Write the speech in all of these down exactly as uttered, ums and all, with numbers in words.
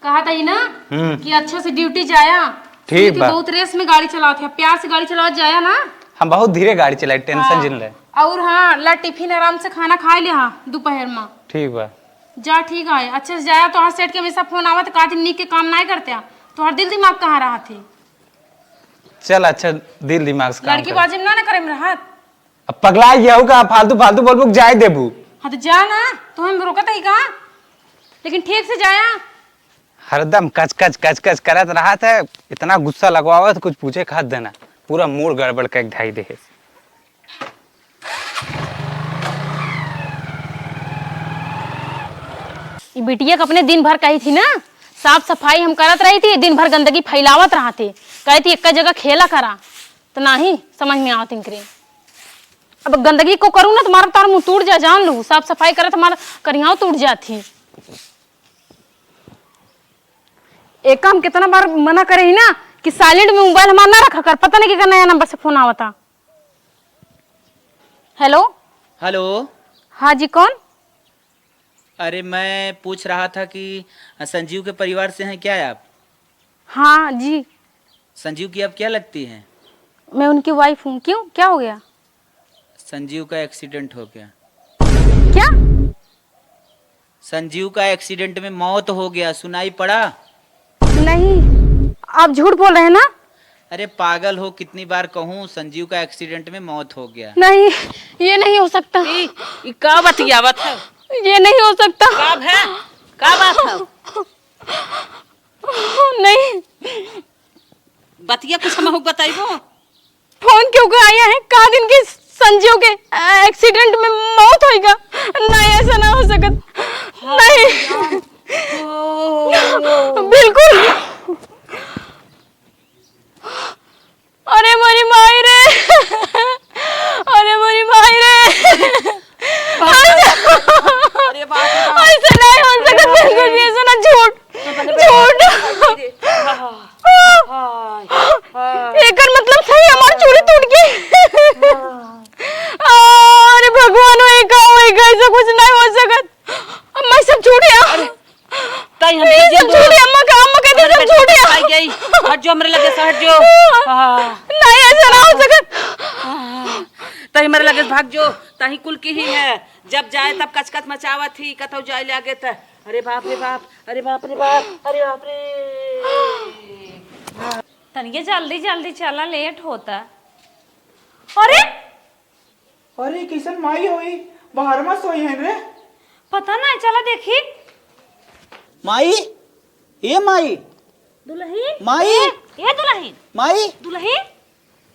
कहा था ही ना हम्म। कि अच्छा से ड्यूटी जाया। ठीक सुनित ही बा। बहुत रेस में गाड़ी चलावत है, प्यार से गाड़ी चलावत जाया ना। हम बहुत धीरे गाड़ी चलाई, टेंशन हाँ। जिन ले। और हाँ, ला टिफिन आराम से खाना खाए ले हाँ दोपहर में। ठीक बा। जा ठीक है, अच्छे से जाया। तोहार सेठ के हमेशा फोन आवत, का दिन नीक के काम नाय करते हैं। तोहार दिल दिमाग कहाँ रहा थी? चल अच्छा, दिल दिमाग से काम लड़की कर। बाजी में ना ना करे में रहत। अब पगला गया हूँ का? फालतू फालतू बोलबू कि जाए देबू? हाँ तो जा ना, तो हम रोकत ही का? लेकिन ठीक से जाया। हरदम कच कच कच कच करत रहत है, इतना गुस्सा लगवावत, कुछ पूछे खात देना, पूरा मूड गड़बड़ कइके ढाई दे। ई बिटिया के अपने दिन भर कही थी ना, साफ सफाई हम करत रही थी, दिन भर गंदगी फैलावत रहा थी, कही थी एक जगह खेला करा, तो नाही समझ में आवत इनकरे। अब गंदगी को करूँ ना, तुम्हारा तार मुंह टूट जा, जान लू, साफ सफाई करत हमार करियाव टूट जात ही। एक काम कितना बार मना करे ही ना कि साइलेंट में मोबाइल हमार ना रखा कर, पता नहीं कि नया नंबर से फोन आवता। हेलो। हेलो। हाँ जी, कौन? अरे, मैं पूछ रहा था कि संजीव के परिवार से हैं क्या आप? हाँ जी। संजीव की आप क्या लगती हैं? मैं उनकी वाइफ हूँ। क्यों, क्या हो गया? संजीव का एक्सीडेंट हो गया। क्या? संजीव का एक्सीडेंट में मौत हो गया, सुनाई पड़ा? नहीं, आप झूठ बोल रहे हैं ना? अरे पागल हो, कितनी बार कहूँ, संजीव का एक्सीडेंट में मौत हो गया। नहीं, ये नहीं हो सकता। ई, ई का बतियावत है? ये नहीं हो सकता। का भे? का बात है? नहीं। बतिया कुछ हमहू बताइबो। फोन क्यों का आया है? का दिन के संजीव के, अ, एक्सीडेंट में मौत होइगा? नहीं, ऐसा ना हो सकत। हाँ, नहीं। यार। ओ। बिल्कुल। अरे मोरी माई रे। अरे मोरी माई रे। अरे बाप रे बाप। ऐसा नहीं हो सकत, बिल्कुल भी ऐसा ना, झूठ, झूठ। हाय, हाय, हाय। एकर मतलब सही हमार चूड़ी टूट गई। अरे भगवान, वही का, वही का, ऐसा कुछ नहीं हो सकत। अम्मा, ये सब झूठ है। अरे, ताई हम ये सब झूठ है, अम्मा का, अम्मा कहती सब झूठ है। आई गई। हट जो, हमरे लगे से हट जो। हाँ। नहीं, ऐसा ना हो सकत। हाँ। ताई हमरे लगे से भाग जो, ताही कुल की ही है। जब जाए तब कचकच मचावत ही, कतौ जाए लागे त। अरे बाप रे बाप, अरे बाप रे बाप, अरे बाप रे। तनिके जल्दी जल्दी चला, लेट होता। अरे! अरे, कैसन माई होई? बाहर में सोई है रे। पता ना, चला देखी। माई, ए माई। दुलहिन? माई। ए, ए दुलहिन? माई। दुलहिन?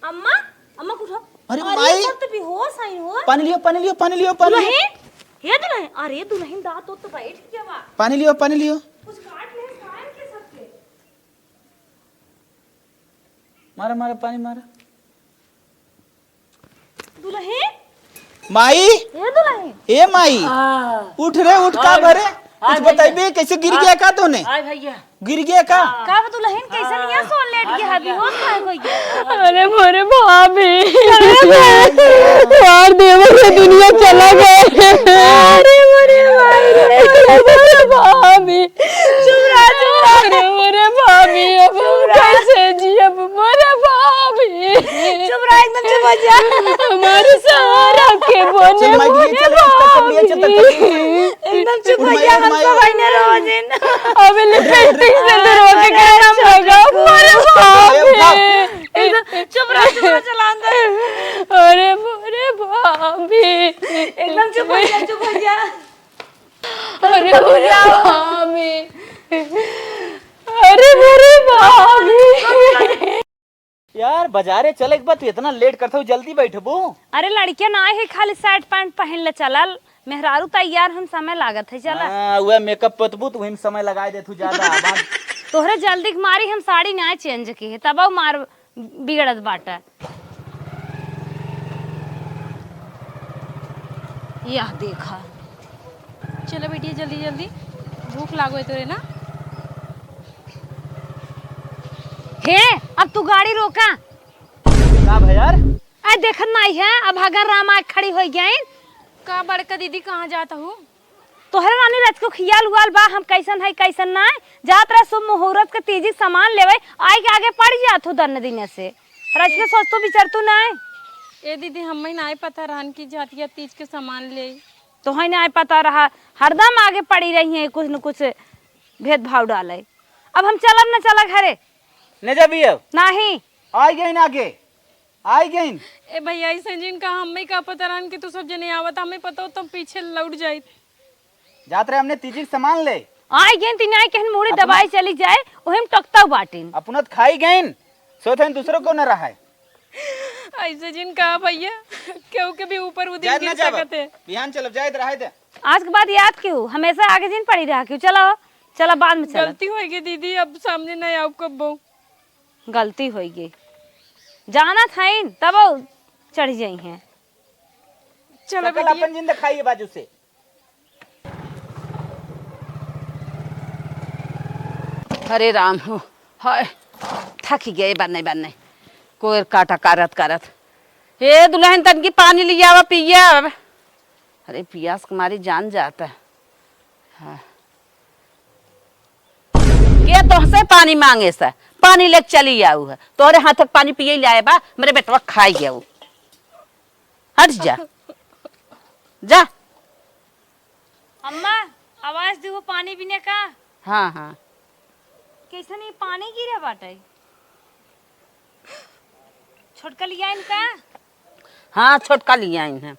अम्मा, अम्मा उठो। अरे अरे, माई। सब तो बेहोश आई हो। पानी लियो, पानी लियो, पानी लियो, पानी लियो। दुलहिन? हे दुलहिन, अरे दुलहिन, दांत तो बैठ गया बा। पानी लियो, पानी लियो। कुछ काट ले, कान के सबके। मारा, मारा, पानी मारा। दुलहिन? माई? ए दुलहिन? ए माई? आ। उठ रे, उठ, का भरे? कुछ बताइबे, कैसे गिर गया का तोने? आय भैया। गिर गया का? का बा दुलहिन, कैसन यहाँ सोन लेट गया, बेहोश काहे होई गया? अरे मोरे भाभी। यार देवर, ये दुनिया चला गए। अरे मोरे भाई रे। अरे मोरे भाभी। चुप रह, चुप रह। अरे मोरे भाभी, अब हम कैसे जियब मोरे भाभी? चुप रह, एकदम चुप हो जा। हमारे सहारा के बने चल, माई, मोरे चल, चल, चल, चल, भाभी। चल, चल, चल। एकदम चुप हो जा, हम सब आईने रहो जिन। अबे लिपस्टिक से तो रोके के नाम लगा, मोरे भाभी। एकदम चुप रह, चुप रह, चला अंदर। अरे मोरे भाभी। एकदम चुप हो जा, चुप हो जा। अरे मोरे भाभी। अरे मोरे भाभी। यार, बाजारे चले के बाद तू इतना लेट करत हो, जल्दी बैठबू। अरे, लड़किया ना है, खाली शर्ट पैंट पहन ले चलल। मेहरारू तैयार हम समय लागत है, चला। हाँ, वह मेकअप पोतबू तो वही में समय लगा देत हूँ ज्यादा। बात तोहरे जल्दी के मारी हम साड़ी ना चेंज की है, तब मार बिगड़त बाटा। यह देखा। चलो बेटी, जल्दी जल्दी, भूख लागो है तोरे ना। हे, अब तू गाड़ी रोका। का भैया? आ देखत नाई है, अब अगर राम आके खड़ी हो गई। का बड़का दीदी, कहाँ जात हूँ? तोहरे रानी रच को खियाल हुआल बा, हम कैसन है कैसन ना। जात रहे शुभ मुहूर्त के तीजी के सामान लेवे, आइ के आगे पड़ि जात हो दन्न दिन से। रच के सोच तू विचार तू नाय। ए दीदी, हम्मे नाय पता रहन कि जातिया तीज के सामान ले। तोहइ नाय पता रहा, हरदम आगे पड़ी रही है कुछ न कुछ भेदभाव डाले। अब हम चलब न चला घरे। न जाबी अब? नाही। आइ गइन आगे, आइ गइन। ए भइया, अइसे जिन का हम्मे का पता रहन कि तू सब जने आवत, हम्मे पता हो तो पीछे लौट जाइत। जात रहे हमने तीजी के सामान ले। आइ गइन, तिनाई कहन मुड़ी दबाई चली जाए, ओहिम टकता बाटिन। अपनो त खाई गइन, सोचन दूसरो को न रहा है। अइसे जिन कहा भइया, केहू के भी ऊपर उदिन जाए ना गिर जाबा। सकत है। बिहान चलब, जाए त रहे दे। आज के बाद याद क्यों, हमेशा आगे जिन पड़ी रहा क्यों? चला, चला बाद में चला। गलती होइ गई दीदी, अब सामने नहीं आउब कब्बो। गलती होइ गई, जानत हइन तब चढ़ जाई हैं। चलो सकल बिटिया। अपन जिंद खाइए बाजू से। अरे राम हो, हाय, थक गए बन्ने बन्ने, कोयर काटा करत करत। हे दुल्हन, तनकी पानी लियावा, पियब। अरे, पियास के मारी जान जाता है। हाँ। के तोहसे पानी मांगे से? पानी लेके चली आऊ है। तोहरे हाथ के पानी पिए लाए बा, मेरे बेटवा खाई गया वो। हट जा। जा। अम्मा, आवाज दिहु पानी पीने का। हाँ, हाँ। कैसन ई पानी गिरे बाटे? छोटका लियाइन का? हाँ, छोटका लियाइन है।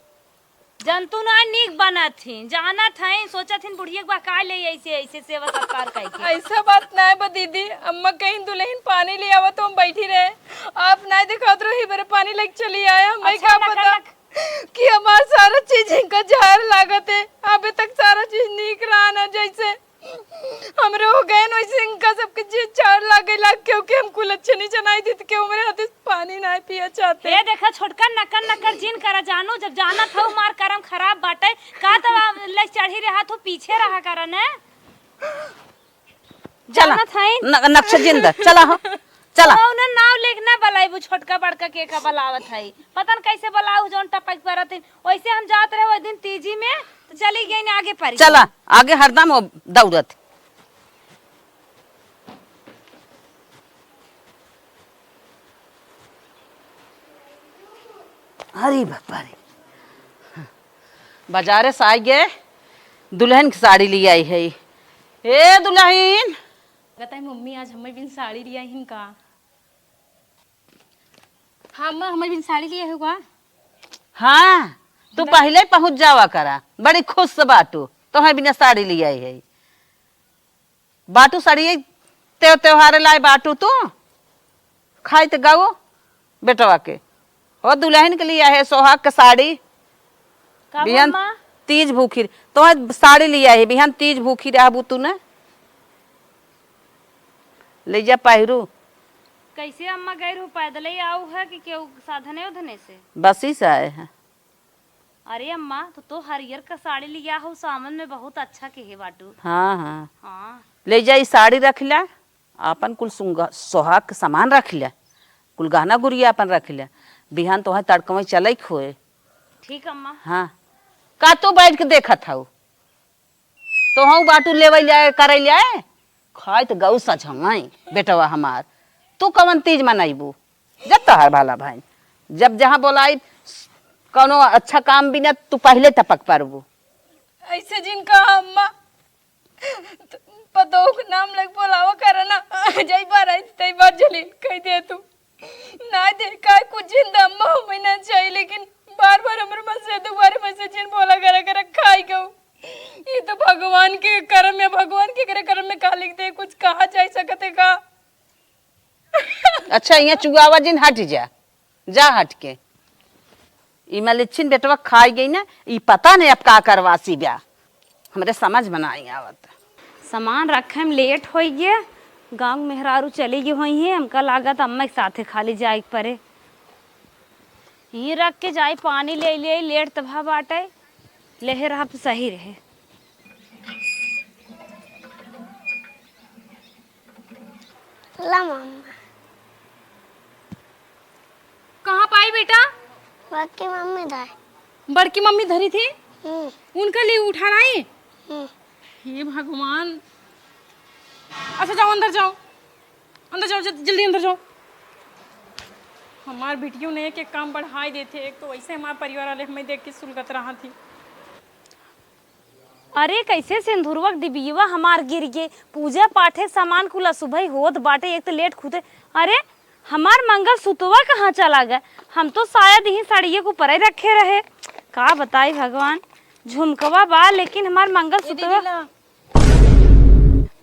जंतु ना नीक बनत ही, जानत हइन, सोचत हइन बुढ़िया के बहकाए ले ऐसे, ऐसे सेवा सत्कार कइके। ऐसा बात नाय बा दीदी, अम्मा कहीं दुल्हन पानी ले आवत, हम बैठी रहे, आप नाय दिखात रहो, ही बेरे पानी लेके चली आए, हमें अच्छा, का नका पता। नक- कि हमार सारा चीज इनका जहर लागत है। अबे तक सारा चीज नीक रहा ना, जैसे हमरे हो गए न, वैसे इनका सबके चीज जहर लागे लाग, क्योंकि हम कुल अच्छे नहीं जनाई देते, क्यों मेरे हाथे से पानी ना पिया चाहते। ए देखा छोटका, नकर नकर जिन करा जानू, जब जानत हऊ मार करम खराब बाटे, का तो ले चढ़ी रहा तू पीछे रहा करा ने। चला। जानत हईन। न-, नक्शा जिंदा, चला हो, चला। तो उन्हें नाव लेके ना बलाइबू, छोटका बड़का के का बलावत हई। पता न कैसे बलाऊ, जौन टपक परत हईन। वैसे हम जात रहे वो दिन तीजी में, तो चली गई ना आगे परी। चला, आगे हरदम वो दौड़त। अरे बापा रे, बाजारे से आई गे, दुल्हन की साड़ी ले आई है। ए दुल्हन, बताई मम्मी, आज हमें बिन साड़ी लिया हिन का? हाँ अम्मा, हमें बिन साड़ी लिया हुआ। हाँ, तू पहले पहुँच जावा करा, बड़ी खुश से बाटू, तोहे बिना साड़ी लिया है। बाटू साड़ी ते त्योहार लाए बाटू तू, खाई त गाओ बेटवा के। हो दुल्हन के लिए है सोहाग के साड़ी। का बिहान अम्मा? तीज भूखी रह-, तोहे साड़ी लिया है, बिहान तीज भूखी रहबू तू ना। ले जा पहिरू। कैसे अम्मा गए रहू, पैदल ही आऊ है कि केहू साधने उधने से? बसी से आए हैं। अरे अम्मा, तो, तो हरियर का साड़ी लिया हो, सावन में बहुत अच्छा के है बाटू। हाँ, हाँ। हाँ। ले जा, ई साड़ी रख ला, आपन कुल सुंग-, सोहाग के सामान रख ला, कुल गहना गुरिया आपन रख ला। बिहान तोहे तड़कवे चले खोए। ठीक अम्मा। हाँ, का तू बैठ के देखत हऊ? तोहू बाटू लेवै जाए, करै जाए, खाइत गऊ सझवाई, बेटवा हमार। तू कवन तीज मनैबू? जब तोहार भला भाई, जब जहाँ बोलाई, कौनो अच्छा काम बिना तू पहले टपक परबू। ऐसे जिन कहा अम्मा, पतोह के नाम लग बोलावा करना, जई बार आई, तई बार जलील कह दे तू। ना दे, काय कुछ जिंदा अम्मा हो महीना चाहिए, लेकिन बार बार हमरे मन से दोबारा मन से जिन बोला करा करा खाई गऊ। ये तो भगवान के कर्म है, भगवान के करे कर्म में का लिख दे, कुछ कहा जा सकत है का? अच्छा, यहाँ चुआवा जिन हट जा, जा हट के। ई मलिच्छिन बेटवा खाई गई ना, ई पता नहीं अब का करवासी बा, हमरे समझ में नहीं आवत। सामान रखे में लेट होई गए, गाँव मेहरारू चली गई होई है, हमका लागत अम्मा के साथे खाली जाए के परे। यहीं रख के जाई, पानी ले ले, लेट त भा बाटे, लेहे रहब त सही रहे। ला मम्मा। कहाँ पाई बेटा? बड़की मम्मी धरी। बड़की मम्मी धरी थी? हम्म। उनका लिए उठा लाई? हम्म। हे भगवान, अच्छा, जाओ, अंदर जाओ, अंदर जाओ, जल-, जल्दी अंदर जाओ। हमार बिटियो ने एक एक काम बढ़ाई देथे, एक तो वैसे हमार परिवार वाले हमें देख के सुलगत रहा थी। अरे, कैसे सिंदूरवा के डिबियवा हमार गिर गे? पूजा पाठे सामान कुल असुभई होत बाटे, एक तो लेट खुदे। अरे, हमार मंगलसूत्रवा कहाँ चला गए? हम तो शायद यहीं साड़िये के ऊपर ही रखे रहे। का बताई भगवान, झुमकवा बा, लेकिन हमार ए दीदी मंगलसूत्रवा ला।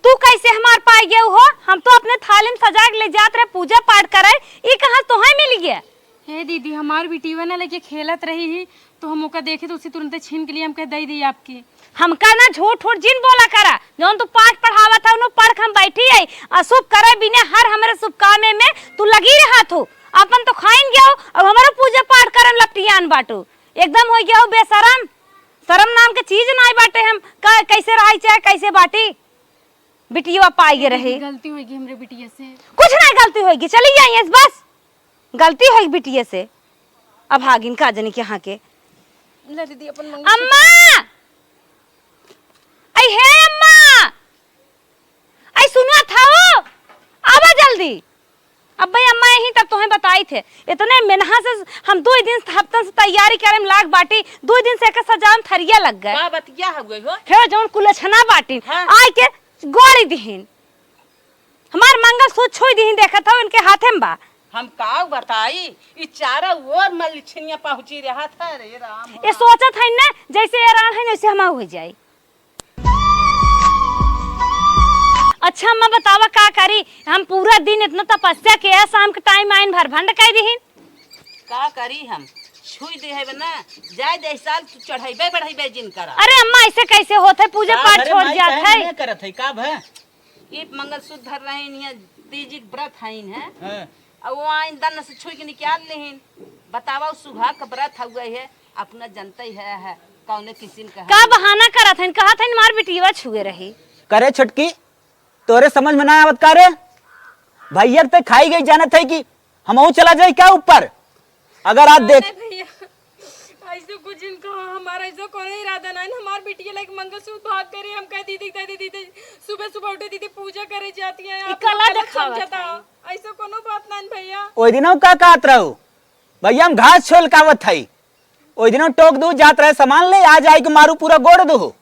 तू कैसे हमार पाई गए हो? हम तो अपने थाली में सजा के ले जात रहे पूजा पाठ करे, ई कहाँ तोहे मिल गया? हे दीदी, हमार बिटिया ना लेके खेलत रही ही, तो हम ओका देखे तो उसे तुरंते छीन के लिए हम कह दे दी आपकी। हमका ना झूठ उठ जिन बोला करा, जौन तू पाठ पढ़ावत है उन्हों पढ़ के हम बैठी है। अशुभ करे बिने हर हमरे शुभ कामे में तू लगी रहत हो। अपन तो खाइन गयो, अब हमारा पूजा पाठ करन लपटियान बाटू। एकदम हो गयो बेशरम। शरम नाम के चीज नाई बाटे। हम का, कैसे रही चाहे कैसे बाटी? बिटिया पाई गे रही। गलती होगी हमरे बिटिया से। कुछ ना गलती होगी, चली जाइए बस। गलती होगी बिटिया से। अब हागिन का जनी के यहाँ के। ले दीदी अपन मंगलसूत्र। अम्मा! आई हे अम्मा! आई सुना था वो? आवा जल्दी। अब भाई अम्मा यहीं तब तोहें बताई थे। इतने मेनहा से हम दो दिन हफ्तन से तैयारी करे में लाग बाटी, दो दिन से एक सजाम थरिया लग गए। का बतिया हुए हो? हे जौन कुलछना बाटी, हाँ। आई के गोली दिहिन। हमार मंगलसूत्र छोड़ दिहिन, देखत हो इनके हाथे में बा। हम का बताई, ई चारों ओर मलिछिनिया पहुंची रहत है, रे राम। ये सोचत है ना, जैसे ये रान है, वैसे हम हो जाए। अच्छा अम्मा बतावा का करी, हम पूरा दिन इतना तपस्या के है, शाम के टाइम आइन भरभंड कह दिहिन। का करी हम, छुई दे है ना, जाए दे साल तू चढ़ैबे बढ़ैबे जिन करा। अरे अम्मा ऐसे कैसे होत है, पूजा का पाठ भरे छोड़ माई जात काहे है। नहीं करत है, का भे? ई मंगलसूत्र धर रहे हैं, तीजी के व्रत है, हैं? हाँ। अब वो आइन दन से छुई के निकाल लेहिन। बतावा, उ सुहाग के व्रत हुआ है, अपना जनते है, है, कौने किसिम का है। का बहाना करत हइन? कहत हइन, "मार बिटिया छुए रही।" करे छोटकी, तोरे समझ में ना आवत का रे? भैया ते खाई गई, जानत है कि हमहू चला जाई का ऊपर? अगर आज देख नहीं भैया, ऐसे कुछ जिन कहा, हमारा ऐसा कोनो इरादा नहीं। हमार बिटिया लाइक मंगलसूत्र भाग करे, हम कह दीदी, कह दीदी, सुबह सुबह उठे दीदी पूजा करे जाती है, ई आप लोग कला गलत दिखावत समझता है। ऐसा कोनो बात नहीं भैया। ओई दिनों का कहत रहू, "भैया हम घास छोल कावत हई।" ओई दिनों टोक दू जात रहे सामान ले, आज आई के मारू पूरा गोड़ दू।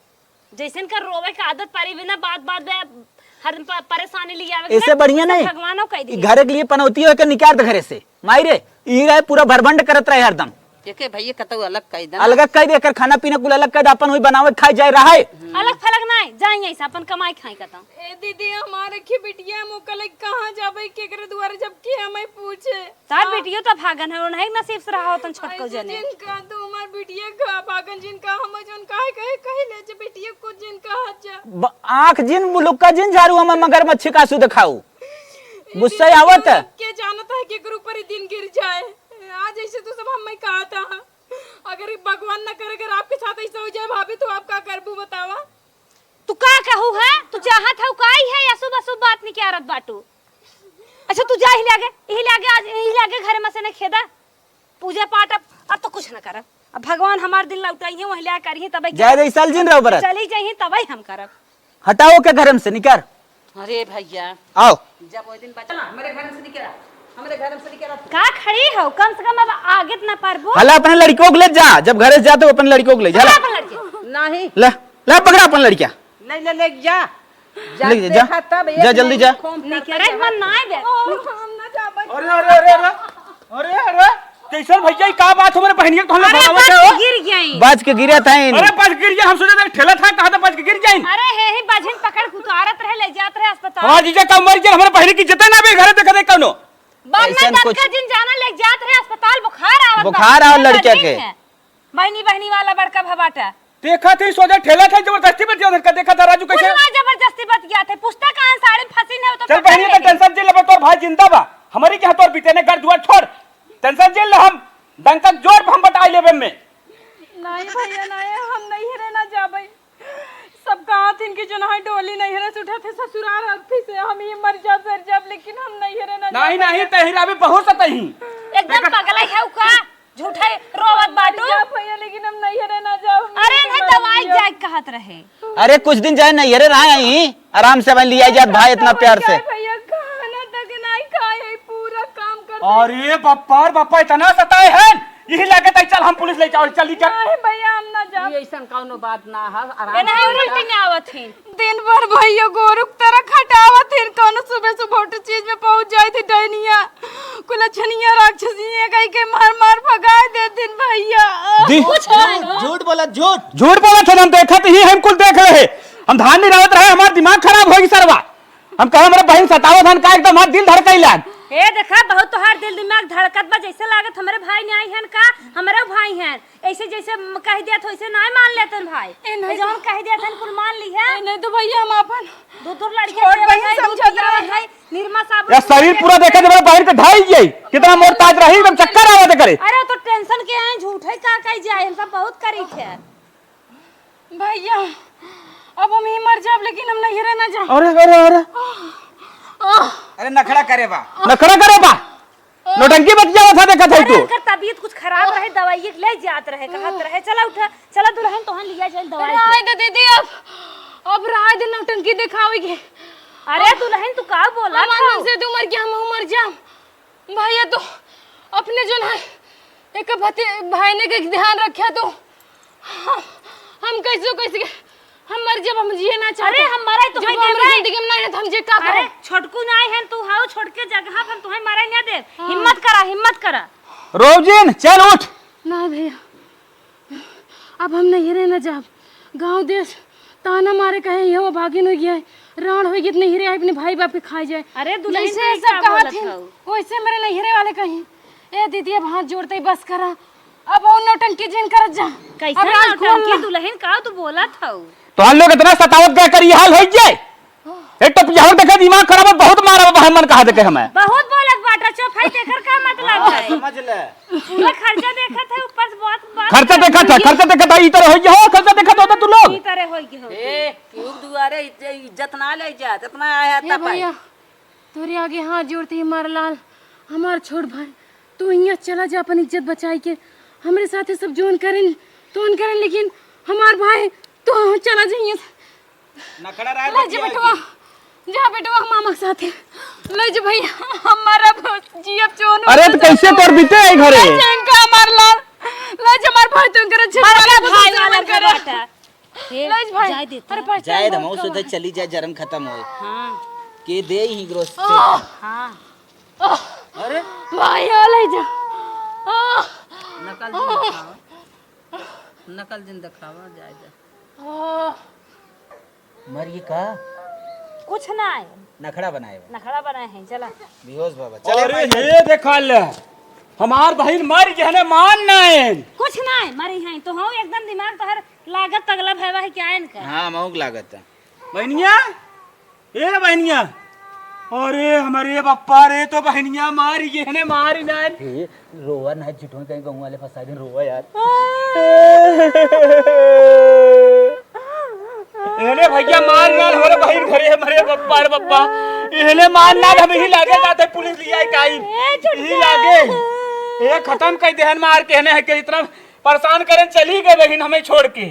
जैसन का रोवे के आदत पड़ी बिना बात बात में हर प-, परेशानी ले आवे के ऐसे ना, बढ़िया ऐसे नहीं। भगवानो कह ई दिए। घरे के लिए पनौती हो के निकाल दे घरे से। माई रे, ई रहे पूरा भरभंड करत रहे हरदम। एके भैया कतौ अलग कह दे। अलग कह दे, एकर खाना पीना कुल अलग कह दे, अपन वही बनावे खाए जाए रहे। अलग फलग नहीं, जाइए ऐसा अपन कमाई खाई कतौ। ए दीदी, हमारे के बिटिया हम ओकले कहाँ जाबे, केकरे दुआरे जब के हमें पूछे। तार हाँ। बिटियो तो भागन है, उन्हें नसीब से रहा होतन छोटको ऐसे जने। जिनका तो हमार बिटिया का भागन जिनका हम जोन काहे कहे कही ले जे बिटिया को जिनका हज। ब-, आँख जिन मुलुक्का जिन झारू हम मगरमच्छ का आंसू दिखाऊ। गुस्सा आवत है? के जानत है केकर ऊपर ई दिन गिर जाए। आज ऐसे तो सब हमें कहा था, अगर ई भगवान ना करे, अगर आपके साथ ऐसा हो जाए भाभी, तो आप का करबू बतावा? तू का कहू है? तू चाहत हऊ का ई है अशुभ अशुभ बात निकारत बाटू? अच्छा तू जा, इही लागे, इही लागे, आज इही लागे घरे में से नहीं खेदा। पूजा पाठ अब, अब तो कुछ ना करब। अब भगवान हमार दिन लौटाई है, वही ला करी है, तबे जाए दे, साल जिन रहो बरत। चली जाई है, तबे हम करब। हटाओ के घर में से निकर। अरे भैया। आओ। जब वो दिन बचा, हमारे घर में से निकला, हमारे घर में से निकला। का खड़ी हो? कम से कम अब आगे तो ना पारबो। हला अपने लड़कों को ले जा, जब घरे से जाते हो अपने लड़कों को ले जा, हला। अपन लड़के। नहीं। ले, ले पकड़ा अपन लड़किया। ले, ले, ले जा। जब ले जा, देखा तब जा, एक जल्दी जा। खूब निकरे मन ना आवे। हम ना जाबे। अरे, अरे, अरे, अरे। अरे, अरे। कैसन भैया, ई का बात हमरे बहनिया के तोहने अरे, भगावत बच है हो? के गिर गई। बच के गिरत है। अरे, बच के गिर गई, हम सोचे थे ठेला था, कहा था बच के गिर जाइन। अरे, हे ही बजन पकड़ के उतारत रहे, ले जात रहे अस्पताल। हमार जीजा का मर गया, हमरे बहनी की इज्जत ना बे घरे देखा दे कौनो। बरना ऐसन दबका कुछ जिन जाना ले जात रहे अस्पताल, बुखार आवत बा। बुखार आवत लड़किया के। बहनी, बहनी वाला बड़का भबाटा। देखा थे, सोजा ठेला था, जबरदस्ती बतिया था, देखा था राजू कैसे? कुछ ना जबरदस्ती बतिया थे, पूछता कहाँ साड़ी फंसी नहीं हो तो चल पकड़ बहनी, तो लेंगे। टेंशन जे लेबे, तोर भाई जिंदा बा, हमारी क्या तोर बीते ने घर दुआर छोड़, टेंशन जे ले, हम डंका जोर हम बटाई लेबे में। नहीं भैया, नहीं, हम नहीं रहना जाबे। सब कहा थे इनकी जो ना डोली नहीं है, उठा थे ससुराल अर्थी से, हम ये मर जाब, सर जाब, लेकिन हम नहीं रहना नहीं, जाबे। नहीं, तहिरा भी बहुत सतही। एकदम पगला है का? झूठे रोवत बाटू। जा भैया, लेकिन हम नैहरे ना जाओ, हम अरे नहीं, दवाई जाए कहत रहे। अरे कुछ दिन जाए नैहरे रहा आई, आराम से अपन लिया जात भाई इतना प्यार से। भैया खाना तक नहीं खाए, पूरा काम कर। अरे बप्पा, अरे बप्पा इतना सताए हैं, यही लगे तई चल हम पुलिस ले जाओ, चल चल। नहीं भैया, हम ना जाओ। ये ऐसन कौनो बात ना है, आराम ए नहीं, से उल्टी आवत है। दिन भर भैया गोरू के तरह खटावत हिन, कौनो सुबह सुबह उठ चीज में पहुंच जाई थी डैनिया, कुलछनिया राक्षसिया कही के मार मार भगाए दे दिन भैया। दी- कुछ झूठ, झूठ बोला, झूठ। झूठ बोला थे, हम देखत ही, हम कुल देख रहे। हम धान निरावत रहे, हमार दिमाग खराब होई सरवा। हम कहा हमारे बहन सतावत हन का, एकदम हमार दिल धड़कई लाग। ए देखा, बहुत तोहार दिल दिमाग धड़कत बा, जैसे लागत हमरे भाई नहीं हन का, हमरे भाई हन। ऐसे जैसे म-, कह दिया था, वैसे नाय मान लेतन भाई। ए, नहीं ए, जौन तो कह दिया था, कुल मान ली है। ए, नहीं तो भैया, हम आपन दो दो लड़के छोट सेवा बहन है, दूध समझत पियावे रहे। है, निरमा साबुन या शरीर पूरा देखे जब बाहर के ढाई गई, कितना मोर ताज रही, एकदम चक्कर आवे दे करे। अरे, तो टेंशन के हैं, झूठ है, का कही जाए, हम सब बहुत करी थे। भैया, अब हम ही मर जाब, लेकिन हम नहीं रहना जा। अरे, अरे, अरे। अरे, नखड़ा करे बा। नखड़ा करे बा। नौटंकी बतियावत है, देखत है अरे, तू। एकर तबीयत कुछ खराब रहे, दवाई ले जात रहे, कहत रहे, "चला उठा, चला दुल्हन, तोहन लिया जाए दवाई के।" राय दे दीदी, अब, अब राय दे नौटंकी देखावे के। अरे दुल्हन, तू का बोला हमार था? मन से तू मर गया, हम मर जा। भैया, तू अपने जो ना एक भती-, भाई ने के ध्यान रखा तू। हम, हम कैसे, कैसे के हम मर जब हम जिए ना चाहते। अरे, हम मरे तो जब कहीं हमारे देवे। जिंदगी में ना है, तो हम जे का अरे, करो? छोटकू ना है, तू हाउ छोटके जगह पर हम तुम्हें मरे ना दे। हाँ। हिम्मत करा, हिम्मत करा। रोवजिन, चल उठ। ना भैया, अब हम नहीं रहे ना जाब। गाँव देश ताना मारे कहे, "ये वो भागिन हो गया है, राण हो गई, नहीं रहे अपने भाई बाप के खाए जाए।" अरे, दुल्हन जैसे के सब का कहत बोलत हैं, हऊ? वैसे मेरे नहीं रहे वाले कहीं। ए दीदी, अब हाथ जोड़ते ही बस करा। अब और नौटंकी जिन करत जा। कैसे अब राज खोल नौटंकी ला। दुल्हन का तू बोलत हऊ? तोहन लोग इतना सतावत का करी हाल होई जाए। ए टपिया हो देखे दिमाग खराब है, बहुत मारा बा हमन कहा देखे हमें। बहुत बोलत बाटा चुप है, तेकर का मतलब हाँ, है? समझ ले। पूरा खर्चा देखत है, ऊपर से बहुत बात खर्चा करत देखत है, है। खर्चा देखत है, ई तरह होई हो, खर्चा देखत होता तू लोग। ई तरह होई हो। ए, केहू दुआरे इज्ज-, इज्जत ना ले जा, जितना आया हे तब भैया, तोरे आगे हाथ जोड़ते ही मार लाल, हमार छोट भाई, तू हियाँ चला जा, अपन इज्जत बचाई के। हमरे साथे सब जोन करें, तोन करें, लेकिन हमार भाई, तू चला जा हियाँ से। नखड़ा राय ले जा बतिया बेटवा, के। जा बेटवा, मामा के साथे। ले जा भैया, हमारा बहुत जियब जोन अरे, तो कैसे तोर बीते आई घरे? ले जा इनका हमार लाल, ले जा हमार भाई, तू इनकर अच्छे बड़का भाई वाला का बेटा। हे, ले भाई। जाए देता। अरे, पहचान जाए दे, बहुत मौसम कम तो है। चली जाए, जरम खत्म होए। हाँ। के दे ही ग्रोस से। आह! हाँ। अरे? भाई, ओ ले जा। आह! नकल जिन देखावा। नकल जिन देखावा, जाए दे। आह! मर ये का? कुछ ना है। नखड़ा बनाए बा। नखड़ा बनाए हैं, चला। बेहोश बाबा। चले अरे भाई। हे देखा ले, हमार बहिन मर गए ने मान नाइन। कुछ ना है, मरी हैं तो हो एकदम दिमाग तोहर लागत तगला भय बा है क्या इनका? हाँ, मऊक लागत है। बहनिया, ए बहनिया, अरे हमरे बप्पा रे, तो बहनिया मारी गए ने मारी नाइन। ए, रोवा ना, झूठों कहीं गाँव वाले फंसा दिन रोवा यार। एने भैया मार ना हमरे बहिन घरे, हमरे बप्पा रे बप्पा। एने मार ना, हम ही लागे जाते पुलिस लिया काई। ए, छोटका। ही लागे। ए, खत्म कर देहन मार के, एने है के इतना परेशान करें, चली गए बहिन हमें छोड़ के।